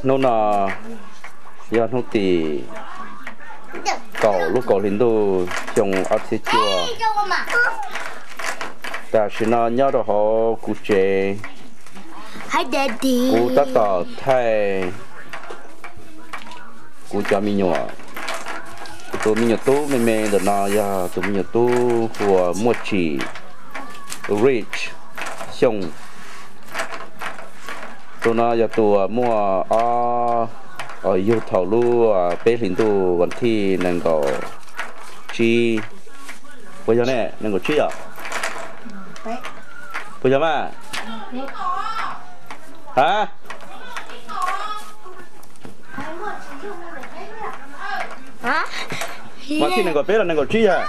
Hnub no yog hnub tim kaum lub kaum hli ntuj xyoo ob txhiab cuaj. Tam sim no nyob rau hauv kuv tsev, kuv tab tom thaij kuv cov me nyuam. Kuv tus me nyuam tub me me ntawm no yog tus me nyuam tub hu ua Muaj Tsim, Rich Xyooj. Tus no yog tus muaj ob, yug thaum lub peb hlis ntuj vas thij nees nkaum tsib. Puas yog ne? Nees nkaum tsib yom? Puas yog mas? Ha? Vas thij nees nkaum peb los nees nkaum tsib yog?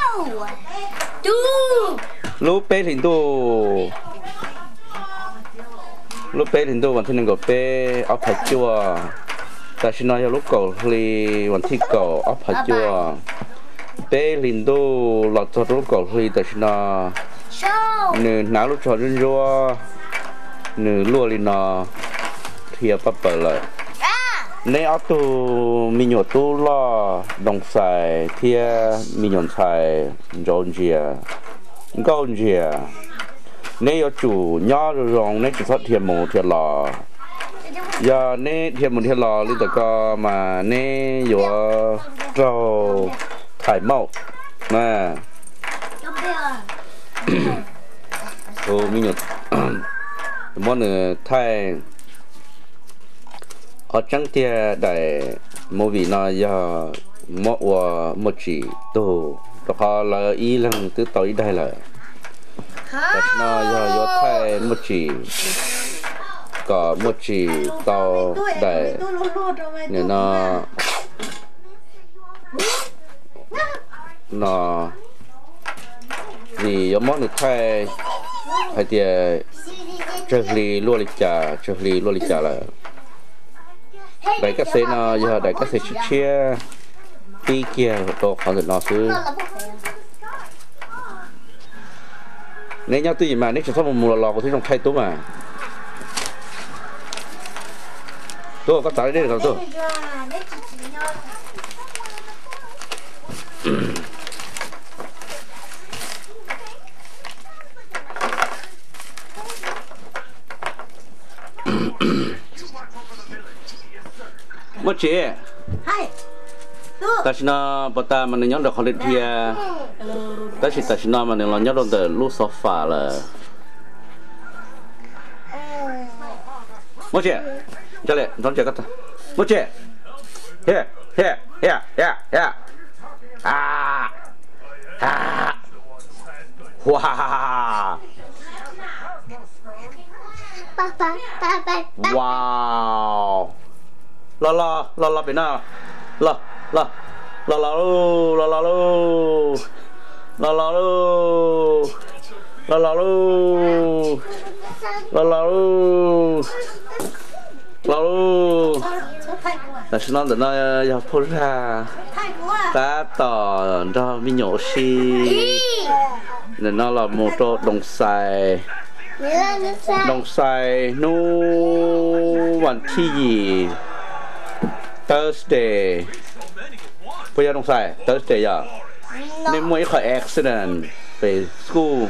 Lub peb hlis ntuj, lub peb hlis ntuj vas thij nees nkaum peb ob phav cuaj. Tam sim no yog lub kaum hli vas thij kaum ob phav cuaj. Peb hlis ntuj los txog rau lub kaum hli tam sim no, nws hnav lub tsho ntsuab ntsuab, nws luaj li no, dhia paj paws lawm. Neb ob tug me nyuam tub loj Doos Xais thiab me nyuam ntxhais Ntsauv Ntsias, Nkauj Ntsias, neb yuav tsum nyob zoo zoo, neb tsis txhob dhia mus dhia los. Yog neb dhia mus dhia los li ntawm ko mas neb yuav raug thais mauj na. Tus me nyuam, muab nws thaij. Qhov tseeb tiag daim movie no yog muab ua Muaj Tsim tug, rau qhov lawv ib leeg twb tau ib daig lawm. Tam sim no yog yuav thaij Muaj Tsim, kom Muaj Tsim tau daim nim no no, vim yuav muab nws thaij hais tias tsawg hli luaj li cas, tsawg hli luaj li cas lawm. Daim kab xev no yog daim kab xev tshiab tshiab, pib kiag rau qhov ntawm no xwb. Neb nyob twj ywm mas neb tsis txhob mus mus los los, kuv thiaj zoo thaij tub mas. Tub, koj txav dej los tub. Muaj Tsim, tam sim no puas tas mas nws nyob ntawm qhov li dhia, tab sis tam sim no mas nws los nyob rau ntawm lub sofa lawm. Muaj Tsim, Muaj Tsim, hia, hia, hia, hia, hia. Wow. Los los los los pem no. Los los los los lauj, los los lauj, los los lauj, los los lauj, los los lauj, los lauj. Tam sim no ntawm no yog phauj Zaj tab tom nrog me nyuam ua si. Ntawm no los mus rau Doos Xais. Doos Xais hnub vas thib yim, Thursday. Puas yog Doos Xais? Thursday yog. Nej muaj ib qho accident pem school.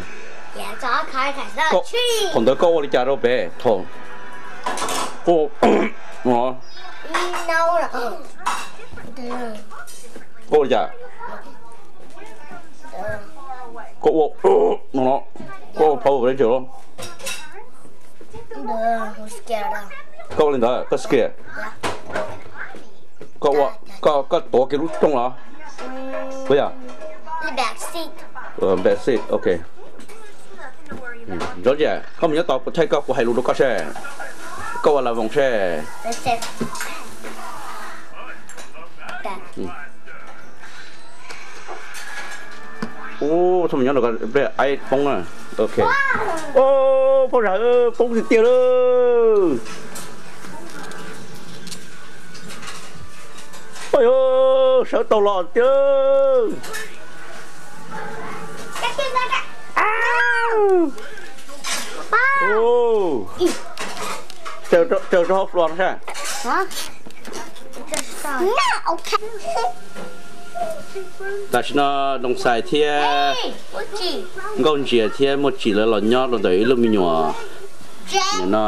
Thaum ntawd koj ua li cas rau pem thaum koj ua li cas? Koj ua no, koj ua phau pem tsev los? Koj ua li ntawd, koj scared? Koj ua, koj, koj tuav kiag lub rooj los? Puas yog? Back seat, ok. Ntsov Ntsia, koj mus nyob tod kuv thaij koj, kuv hais lus rau koj seb. Koj ua la voos seb. Ub, txhob mus nyob ntawm ko, peb aib poob na. Ok. Ub, phauj Zaj, poob tiag tiag lawm. Oj, sawv tau los tiag. Ub. Raws rau hauv hlo no saib. Tam sim no Noos Xais thiab Nkauj Ntsia thiab Muaj Tsim lawv los nyob rau ntawm ib lub me nyuam no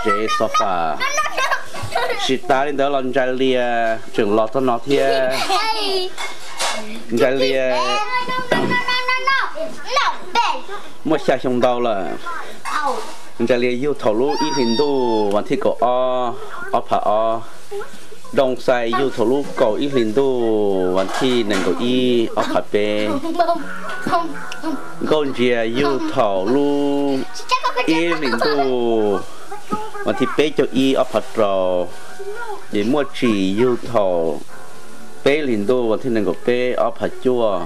tsev sofa. Tsis tas li ntawd los Ntsais Lias tseem los txog no thiab. Ntsais Lias muaj xya xyoo ntau lawm. Ntsais Lias yug thaum lub ib hlis ntuj vas thib kaum ob, ob phav ob. Noos Xais yug thaum lub kaum ib hlis ntuj vas thib nees nkaum ib, ob phav peb. Nkauj Ntsia yug thaum lub ib hlis ntuj vas thib peb caug ib, ob phav rau. Ces Muaj Tsim yug thaum peb hlis ntuj vas thib nees nkaum peb, ob phav cuaj.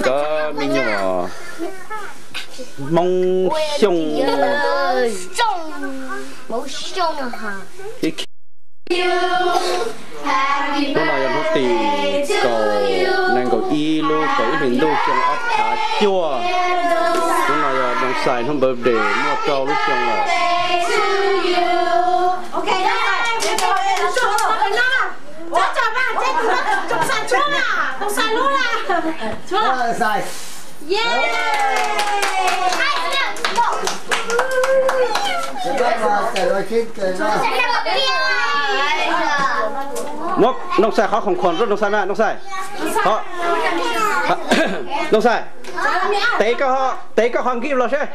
Cov me nyuam Hmoob Xyooj. Hnub no yog hnub tim kaum, nees nkaum ib lub kaum ib hlis ntuj xyoo ob phav cuaj. Hnub no yog Noos Xais hnub birthday muaj rau lub xyoo lawm. Muab Noos Xais qhov khoom khoom rau Noos Xais na, Noos Xais. Qhov, Noos Xais, tev koj, tev koj qhov nkib los seb.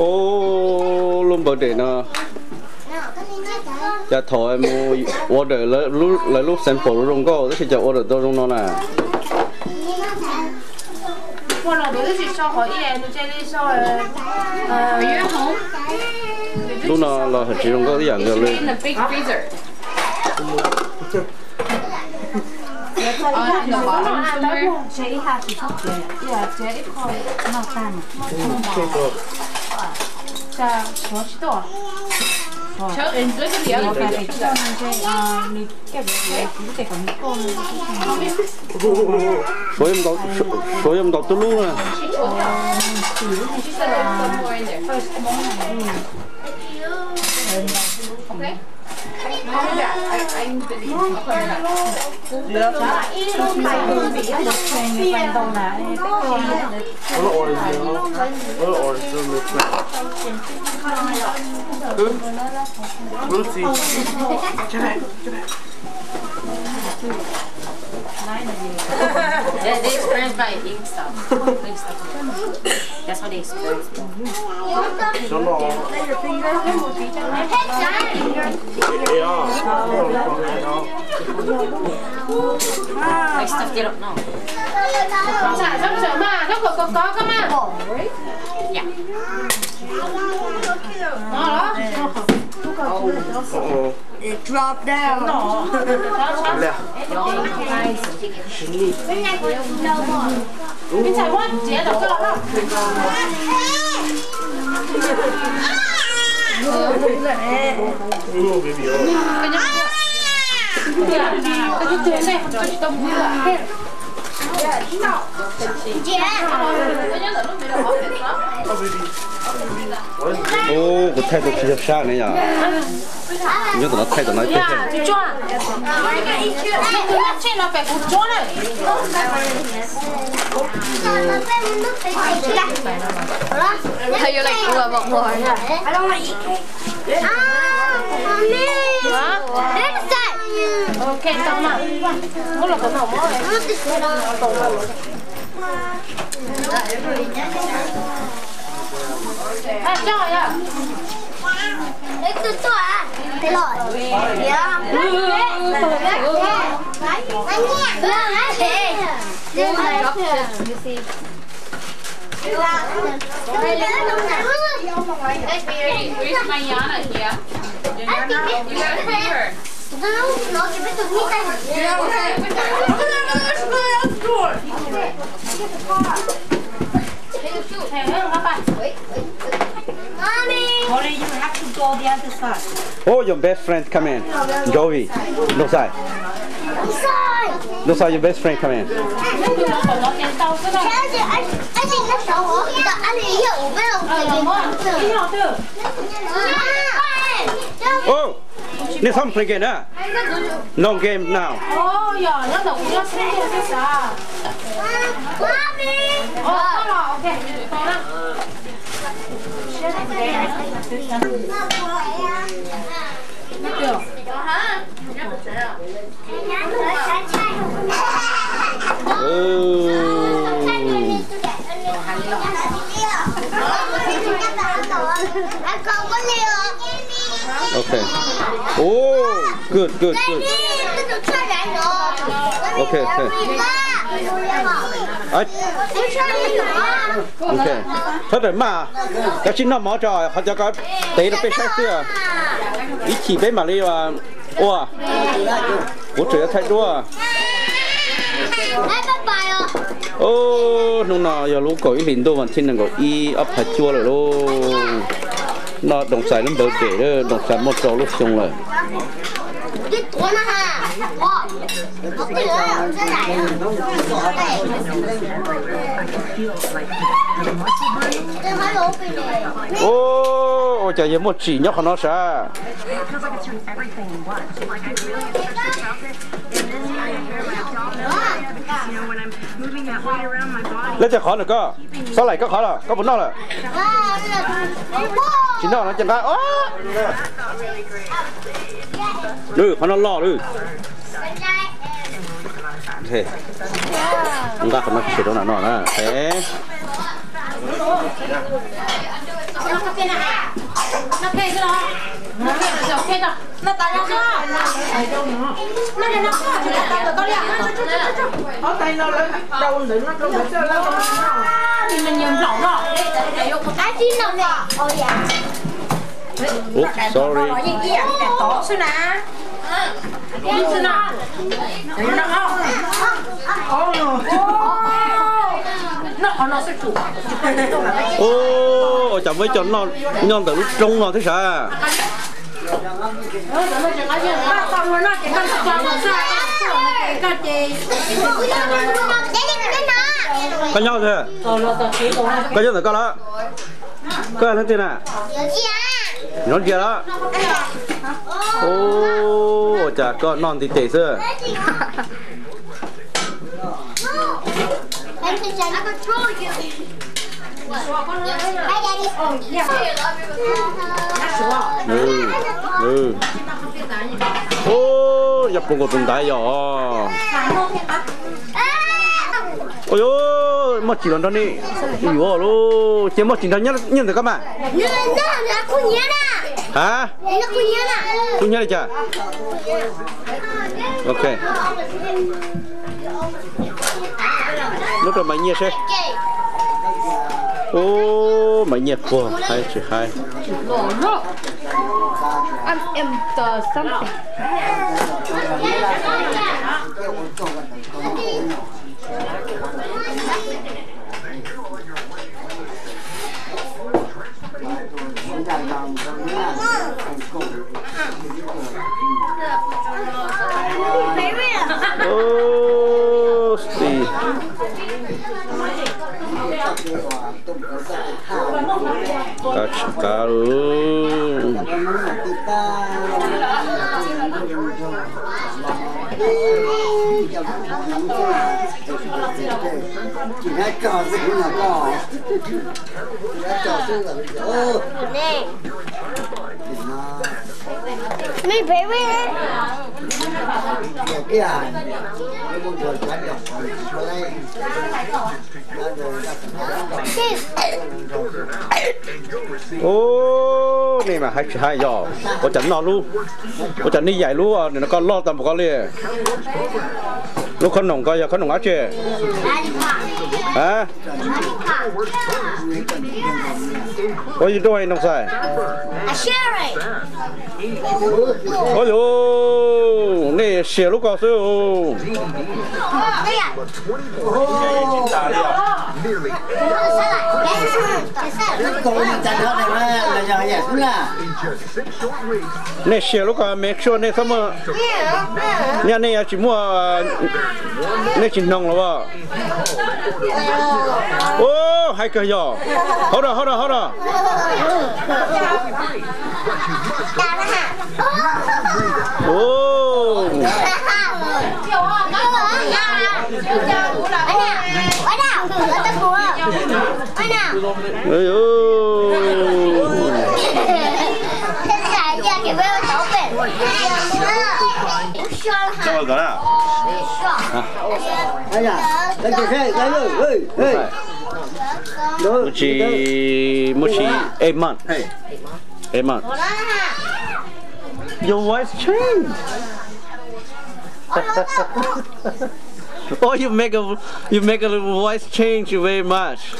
Ub, lub npawg dej no cas thaum mus order lawv lub sample zoo nkauj tab sis cas order tau zoo no na. Lub no los haj tseem zoo nkauj ib yam nkaus li. Suav yuav mus ntaus tus lub na. They, they experience by eating stuff. Eating stuff. That's how they experience it. Like stuff they don't know. Yeah. It dropped down. Ub, kuv thaij tau tsis yog sab ne yom. Nyob tom no thaij tom no ib teg. How you like ua mov mov? Hả? Ok, tao mà. Muốn là tao màu mốt. À, cho ya. Ê, tôi tôi à. Thế rồi. Dạ. Anh nha. Where's Mariana here? You got a fever. Mommy. Only you have to go the other side. Oh, your best friend come in. Jovi. Ntuj Xais. Ntuj Xais, your best friend come in. Oh, nej txhob play game na. No game now. Ok. Oh, good, good, good. Ok, ok. Ok. Thov rawm maj, koj tsis noj mov tso, qhov cov koj tev rau peb saib xwb. Ib chim peb mam li ua. Kuv tseem yuav thaij duab. Hnub no yog lub kaum ib hlis ntuj vas thib nees nkaum ib ob phav cuaj lawm lauj. Noj Doos Xais lub birthday, Doos Xais muaj rau lub xyoo lawm. Ua cas yog muaj tsim nyob qhov no sav? Lawv cov qhov ntawm koj, Xob Laim koj qhov los koj puas noj lawm? Tsis noj no ces nqa. Qhov no loj lawm. Nqa qhov no tsis rau noj na. Oops, sorry. Ua cas muaj ib co noj nyob ntawm lub roob no thiab sav? Koj nyob twg? Koj nyob ntawm koj lawm? Koj leej twg na? Nyob ntsia lawm. Ua cas koj noj ntiv tes xwb? Ua, yog pus nkaus tus ntaiv yog. Ua, muaj tsim los nrog nej yuav lauj. Ces muaj tsim nrog nyob ntawm koj mas. Ha? Kub hnyiab li cas? Ok. Muab rau Maiv Nyiaj seb. Ub, Maiv Nyiaj puag haib tsis haib. Ub, xis. Kav tsis kav lawm. Mi baby. Ub, nej mas hais tsis hais yog ua cas no lub, ua cas nej yaim lub, nws no koj loj tag npaum koj li. Lub khob noom ko yog khob noom dab tsi? A, ua yus dua noo xais. Ua yus, nej sia lub ko xwb. Nej sia lub ko me sure nej txhob muaj, nyaj nej yuav tsis muaj, nej tsis hnoos los as. Ub, hais kawg yog. Hold on, hold on, hold on. Ub. Muaj tsis, muaj tsis, eight months. Eight months. Your voice changed. Oh, you make a, you make a voice change very much.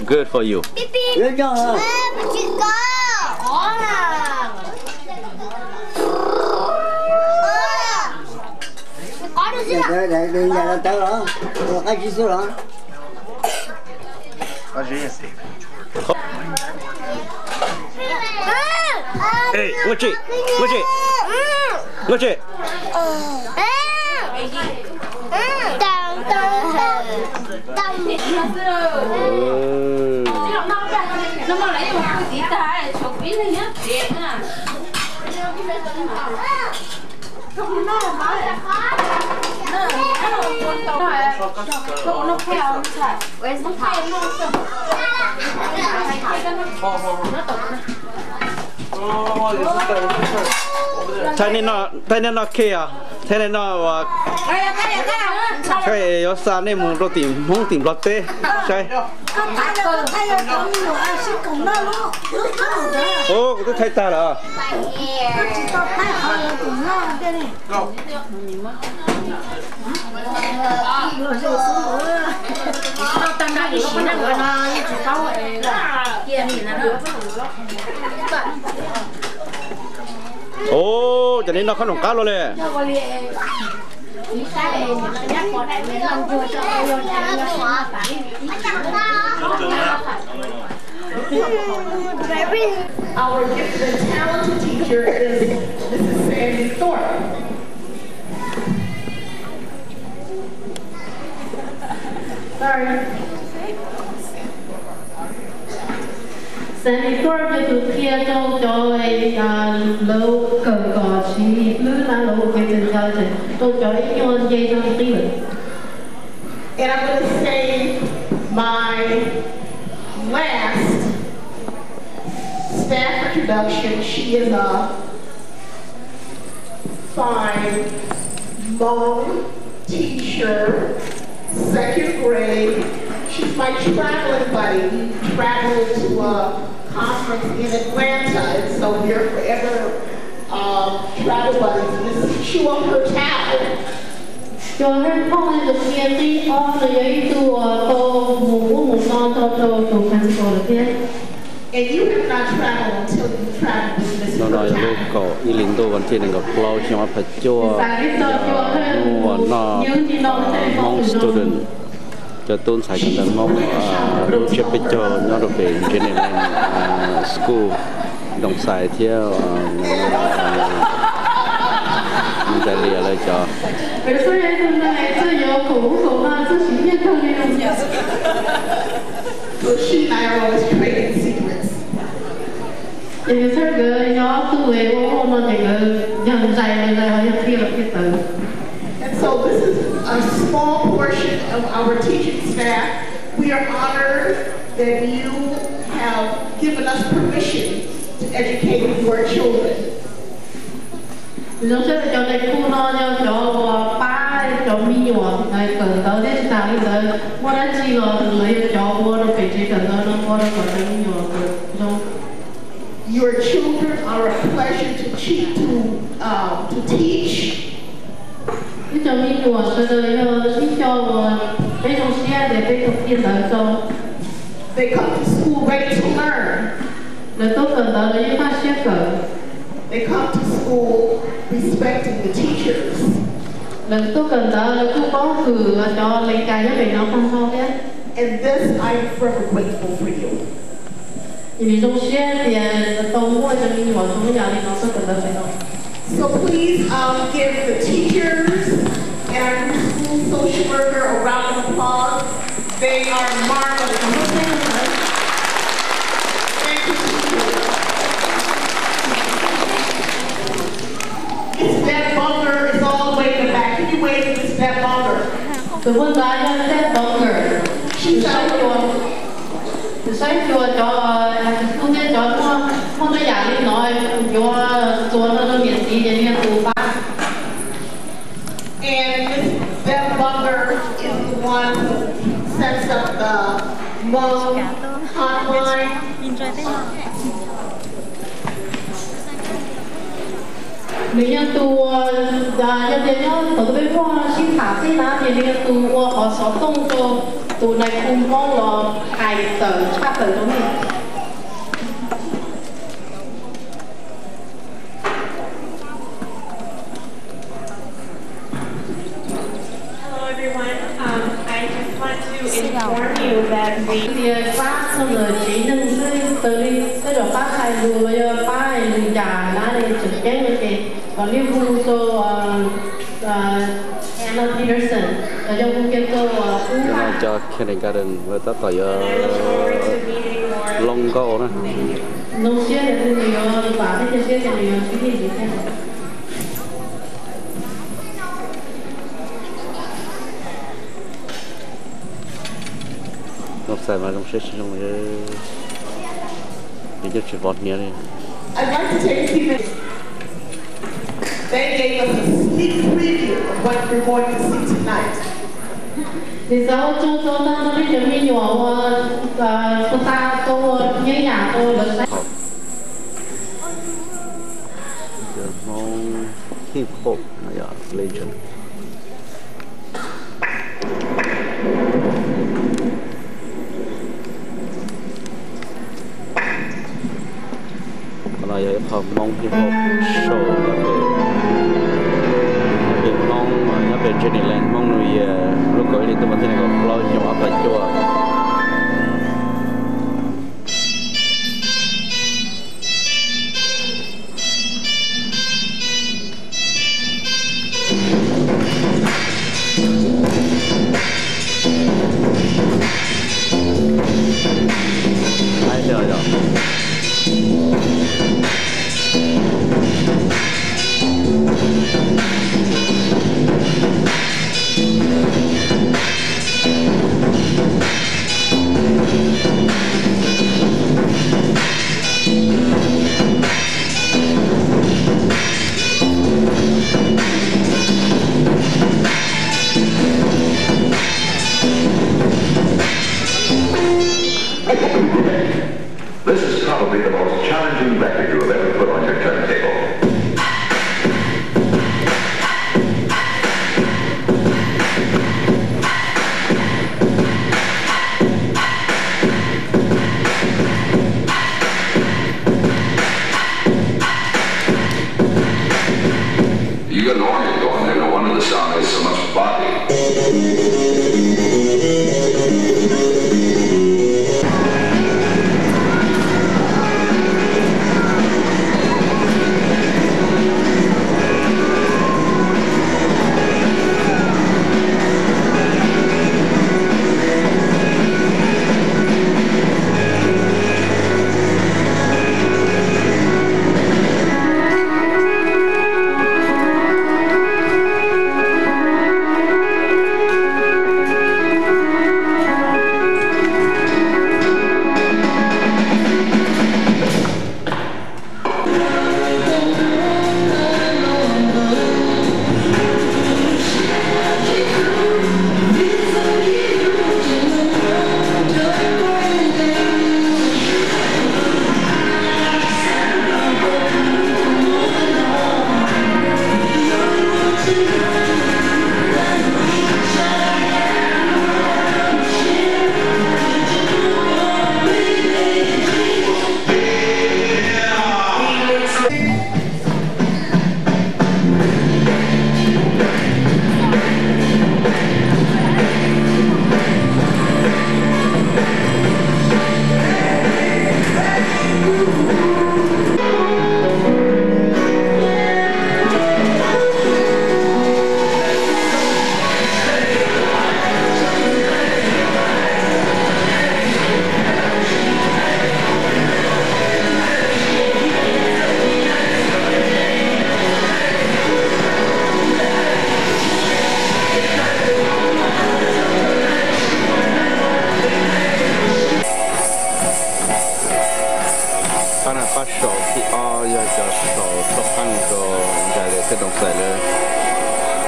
Good for you. Ej, Nuj Tsim, Nuj Tsim, Nuj Tsim. Thaij nej noj, thaij nej noj ke os, thaij nej noj ua, thaij yuav xa nej mus rau tim Hmoob tim Nplog teb saib. Ub, kuv twb thaij tag lawm. Ub, cov nej noj khob noom qab luaj li. Our gifted and talented teacher is Missus Sandy Thorpe. Sorry. Sandy Thorpe yog tus qhia rau cov, lawv kawm kom siv hlwb na, lawv ua kev txawj ntse rau cov ib nyuag nce rau qib lawm. And I'm going to say my last staff introduction. She is a fine Hmong teacher, second grade. She's my traveling buddy. We traveled to a conference in Atlanta, and so we're forever um, travel buddies. This is Chua Hurtado. Cov haj phooj tus qhia qib ob no yog ib tug uas tau mus ub mus no tau rau tus principal lawm thiab. And you have not traveled until you travel with Miss Hurtado. Hnub no yog lub kaum ib hlis ntuj vas thib nees nkaum plaub xyoo ob phav cuaj, yog hnub uas noj Hmoob student, cov tub ntxhais cov ntawv Hmoob lub tsiab peb caug nyob rau pem Engineering School, Doos Xais thiab Ntxais Lias lawv cov. So she and I are always trading secrets. Ces nkawd txhawb nkawd yog ob tug ua ua no ces nkawd yog ntxais los ntxais ho yog qhia los qhia. Of our teaching staff, we are honored that you have given us permission to educate your children. Zoo siab tias cov nais khu no yog cov uas pab cov me nyuam kawm ntawv thiab tsis tas li ntawd muaj dab tsi los lawv yog cov ua rau pem tsev kawm ntawv no ua rau kom cov me nyuam kawm zoo. Your children are a pleasure to teach, to, um, to teach. Wb cov me nyuam sawv daws yog ib co uas peb zoo siab tias peb tau qhia ntawv rau. They come to school ready to learn. Lawv tuaj kawm ntawv lawv yeej npaj siab kawm. They come to school respecting the teachers. Lawv tuaj kawm ntawv lawv kuj paub hwm cov lees kas nyob pem no tag nrho thiab. And this, I am forever grateful for you. Ces nws zoo siab tias tau muaj cov me nyuam zoo yam li no tuaj kawm ntawv pem no. So please, um, give the teachers and school social worker a round of applause. They are marvelous. Thank you, teachers. Miss Deb Bunker is all the way in the back. Can you wave to Miss Deb Bunker? Tus hluas ntawd yog Deb Bunker. She's our Tus saib xyuas cov, tus thiab cov muaj, muaj tej yam li no, yuav txuas no rau niam txiv ces nws yog tus pab. And Miss Deb Bunker is the one who sets up the Hmong hotline. Nws yog tus, yog tias nyob thaum twg peb muaj sib tham tej na ces nws yog tus ua qhov xov tooj rau tus nais khu Hmoob los hais tawm tshaj tawm rau nej. Hello, everyone. Um, I just want to inform you that we Tias pab txog ntawm tsev neeg xwb, raws li tej zaum pab hais lus los yog pab lus cas na li tseem ceeb no ces kom nej hu rau Anna Peterson, los yog hu kiag rau Ub Haj. Cov kindergarten lawv tab tom yuav loo nkauj na. Zoo siab tias nws yuav vam thiab cia siab tias nws yuav ntsib nej ntxiv thiab. Zoo xaiv mas zoo siab tsis zoo li, nws coj tsis vov hniav li. I'd like to take a few minutes. They gave us a sneak preview of what we're going to see tonight. Nws xav ua tsaug rau tag nrho nej cov me nyuam uas puag ta tau ua nyeeb yam rau lawv saib. Hmoob hip hop no yog legend. Qhov no yog ib qho Hmoob hip hop show nyob pem, nyob pem Hmoob, nyob pem Jennyland Hmoob New Year lub kaum ib hlis ntuj vas thib nees nkaum plaub xyoo ob phav cuaj. This is probably the most challenging record you have ever put on your turntable. You got an organ going there. No wonder the sound has so much body.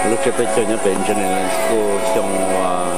Lub tsiab peb caug nyob pem Engineering School xyoo